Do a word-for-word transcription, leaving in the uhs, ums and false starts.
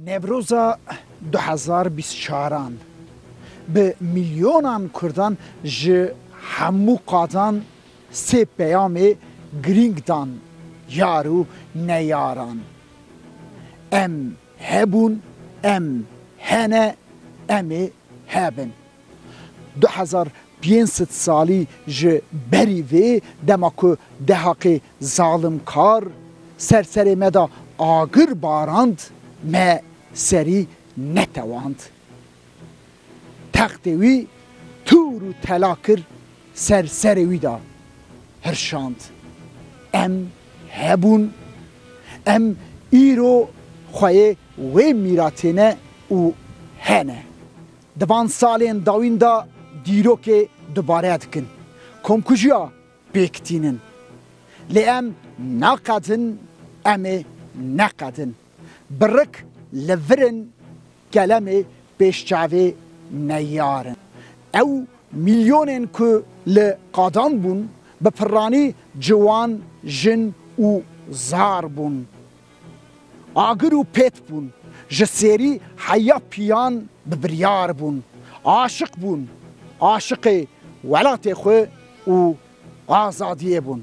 Newroza du hezar bîst çaran bi milyonan Kurdan ji hemû qadan sê peyamê girîng dan yar û neyaran. Em hebûn, em hene, em ê hebin. Du hezar pênc sed salî ji berî vê, dema ku dehaqê zalimkar ser serê me de agir barand, me serî netewand. Textê wî tûr û tela kir, ser serê wî de hirşand. Em hebûn, em îro xweyê wê mîratê ne û hene. Di van salên dawîn de dîrokê dubare dikin. Komkujiya pêk tînin. Lê em naqedin, em ê neqedin. Bi rik li vir in, kelemê pêş çavê neyar in. Ew milyonên ku li qadan bûn, bi pirranî ciwan, jin û zar bûn. Agir û pêt bûn, ji sêrî heya piyan bi biryar bûn, aşiq bûn, aşiqê welatê xwe û azadiyê bûn.